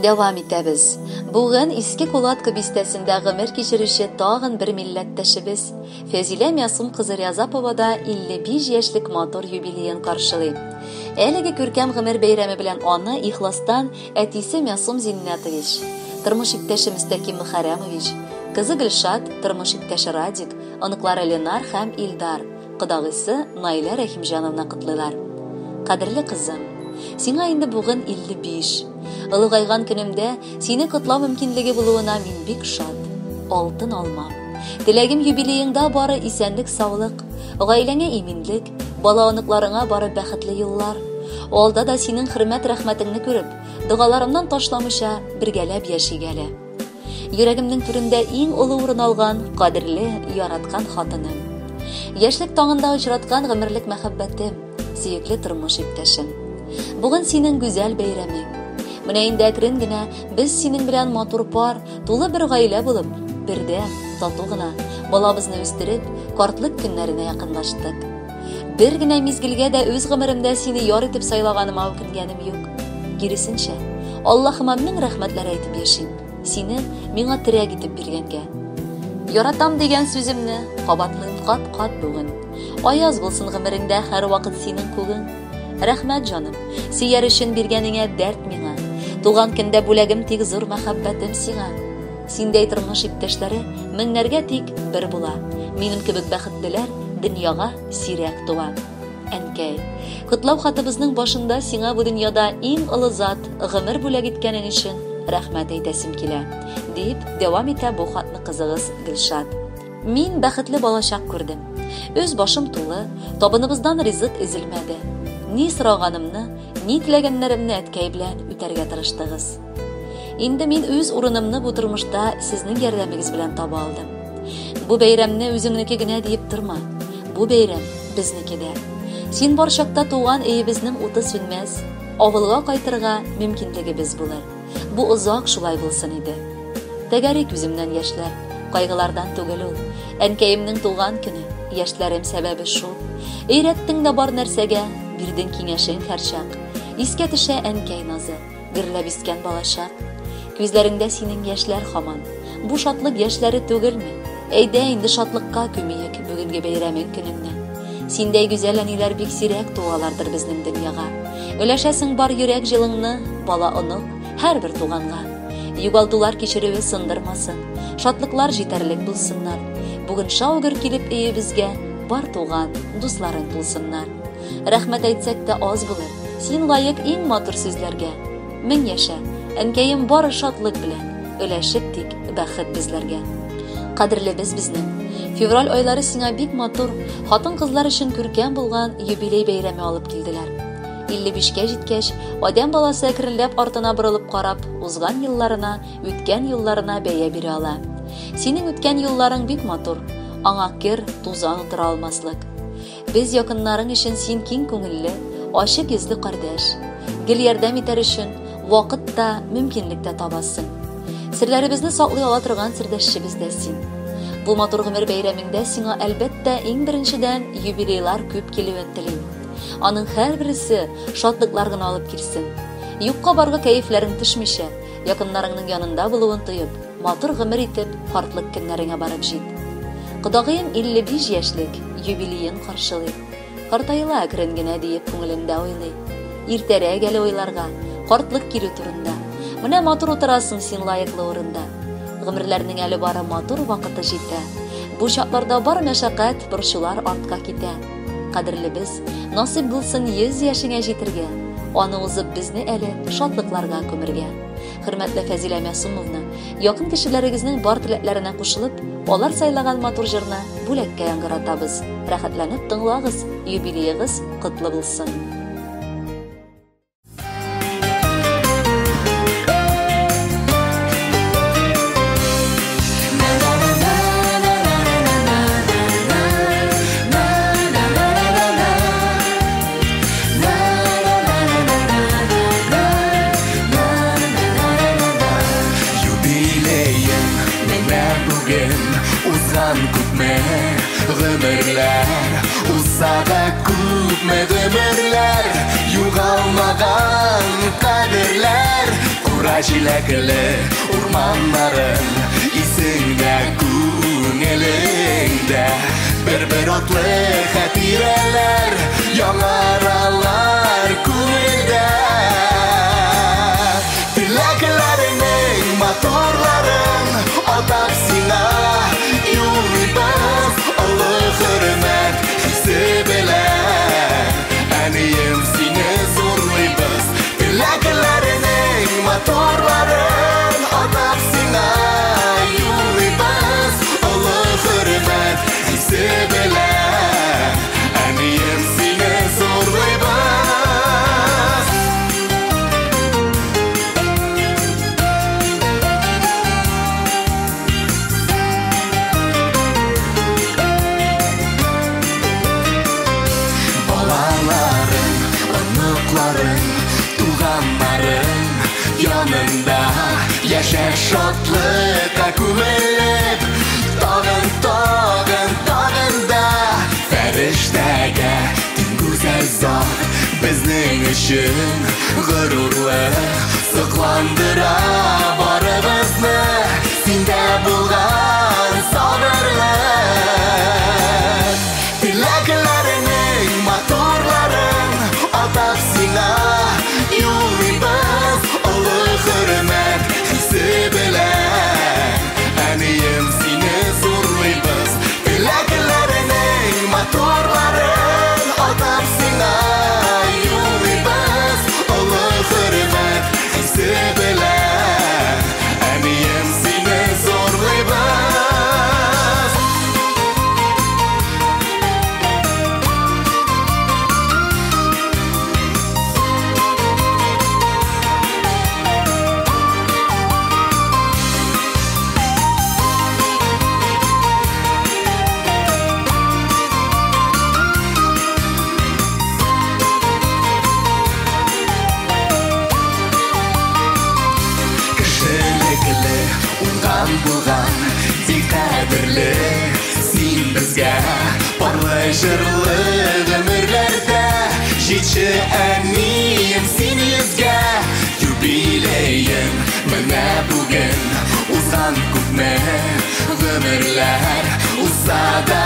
Дәвам итәбез. Бүген Иске Кулатка бистәсендә гомер кичерүче тагын бер милләттәшебез Фәзилә Мәсум кызы Рязапова да 55 яшьлек матур юбилеен каршылый. Әлеге күркәм гомер бәйрәме белән аны ихластан әтисе Мәсум Зиннәтович, тормыш иптәше Мөстәким Мөхәррәмович, кызы Гөлшат, тормыш иптәше Радик, оныклары Ленар һәм Илдар, кодагыйсы Наилә Рәхимҗановна котлыйлар. Кадерле кызым, сиңа инде бүген 55. Олыгайган көнемдә сине котлау мөмкинлеге булуына мин бик шат. Алтын алма. Теләгем юбилееңда бары исәнлек-саулык, гаиләңә иминлек, бала-оныкларыңа бары бәхетле юллар. Алда да синең хөрмәт-рәхмәтеңне күреп, догаларымнан ташламыйча бергәләп яшик әле. Йөрәгемнең түрендә иң олы урын алган, кадерле, яраткан хатыным. Яшьлек таңында очраткан гомерлек мәхәббәтем, сөекле тормыш иптәшем. Бүген синең гүзәл бәйрәмең. Менә инде әкрен генә без синең белән матур пар, тулы бер гаилә булып, бердәм, тату гына, балабызны үстереп, картлык көннәренә якынлаштык. Бер генә мизгелгә дә үз гомеремдә сине яр итеп сайлаганыма үкенгәнем юк. Киресенчә, Аллаһыма мең рәхмәтләр әйтеп яшим, сине миңа терәк итеп биргәнгә. Яратам дигән сүземне кабатлыйм кат-кат бүген. Аяз булсын гомереңдә һәрвакыт синең күгең. Рәхмәт, җаным, сөяр өчен биргәнеңә дәрт миңа. Туган көндә бүләгем тик зур мәхәббәтем сиңа. Синдәй тормыш иптәшләре меңнәргә тик бер була. Минем кебек бәхетлеләр дөньяга сирәк туа. Әнкәй, котлау хатыбызның башында сиңа бу дөньяда иң олы зат, гомер бүләк иткәнең өчен рәхмәт әйтәсем килә, дип дәвам итә бу хатны кызыгыз Гөлшат. Мин бәхетле балачак күрдем. Үз башым тулы, табыныбыздан ризык өзелмәде. Ни сораганымны, ни теләгәннәремне әткәй белән үтәргә тырыштыгыз. Инде мин үз урынымны бу тормышта сезнең ярдәмегез белән таба алдым. Бу бәйрәмне үзеңнеке генә диеп торма. Бу бәйрәм безнеке дә. Син бар чакта туган өебезнең уты сүнмәс, авылга кайтырга мөмкинлегебез булыр. Бу озак шулай булсын иде. Тәгәри күземнән яшьләр, кайгылардан түгел ул. Әнкәемнең туган көне, яшьләрем сәбәбе шул. Өйрәттең дә бар нәрсәгә, бирдең киңәшең һәрчак. Искә төшә әнкәй назы, гөрләп искән балачак. Күзләреңдә синең яшьләр һаман. Бу шатлык яшьләре түгелме? Әйдә инде шатлыкка күмиек бүгенге бәйрәмең көнеңне. Синдәй гүзәл әниләр бик сирәк туалардыр безнең дөньяга. Өләшәсең бар йөрәк җылыңны, бала онык, һәрбер туганга. Югалтулар кичерүе сындырмасын, шатлыклар җитәрлек булсыннар. Бүген шау-гөр килеп өебезгә бар туган, дусларың тулсыннар. Рәхмәт әйтсәк тә аз булыр, син лаек иң матур сүзләргә. Мең яшә, әнкәем бары шатлык белән, өләшеп тик бәхет безләргә. Кадерлебез безнең. Февраль айлары сиңа бик матур, хатын-кызлар өчен күркәм булган юбилей бәйрәме алып килделәр. 55-кә җиткәч, адәм баласы әкренләп артына борылып карап, узган елларына, үткән юлларына бәя бирә ала. Синең үткән юлларың бик матур, аңа кер, тузан утыра алмаслык. Без якыннарың өчен син киң күңелле, ачык йөзле кардәш. Гел ярдәм итәр өчен вакыт та, мөмкинлек тә табасың. Серләребезне саклый ала торган сердәшчебез дә син. Бу матур гомер бәйрәмеңдә сиңа әлбәттә иң беренчедән юбилейлар күп килүен телим. Аның һәрберсе шатлыклар гына алып килсен. Юкка барга кәефләрең төшмичә, якыннарыңның янында булуын тоеп, матур гомер итеп, картлык көннәреңә барып җит. Кодагыем 55 яшьлек юбилеен каршылый. Картайыла әкрен генә диеп күңелендә уйлый. Иртәрәк әле уйларга, картлык килү турында. Менә матур утырасың син лаеклы урында. Гомерләрнең әле бары матур вакыты җитә. Бу чакларда бар мәшәкать, борчулар артка китә. Кадерлебез, насыйп булсын 100 яшеңә җитергә, аны узып безне әле шатлыкларга күмергә. Хөрмәтле Фәзилә Мәсумовна, якын кешеләрегезнең бар теләкләренә кушылып, алар сайлаган матур җырны бүләккә яңгыратабыз. Рәхәтләнеп тыңлагыз, юбилеегыз котлы булсын. Юбилеең менә бүген узган күпме гомерләр, узса да күпме гомерләр, югалмаган кадерләр. Кура җиләкле урманнарың исеңдә, күңелеңдә. Бер-бер атлы хатирәләр яңаралар күңелдә. Теләкләреңнең матурларын атап сиңа юллыйбыз, олы хөрмәт хисе белән. Әнием, сине зурлыйбыз. Теләкләреңнең матурларын атап сиңа юллыйбыз, олы хөрмәт хисе белән. Әнием, сине зурлыйбыз. Балаларың, оныкларың, туганнарың янында яшә шатлыкка күмелеп, тагын, тагын, тагын да фәрештәгә тиң гүзәл зат безнең өчен горурлык, сокландыра барыбызны синдә булган сабырлык. Теләкләреңнең матурларын атап сиңа юллыйбыз, олы хөрмәт хисе белән. Әнием, сине зурлыйбыз. Теләкләреңнең матурларын атап сиңа юллыйбыз, олы хөрмәт хисе белән. Әнием, сине зурлыйбыз. Кешелекле, уңган булган, бик кадерле син безгә. Парлы җырлы гомерләрдә җитше, әнием, син йөзгә. Юбилеең менә бүген, узган күпме гомерләр узса да.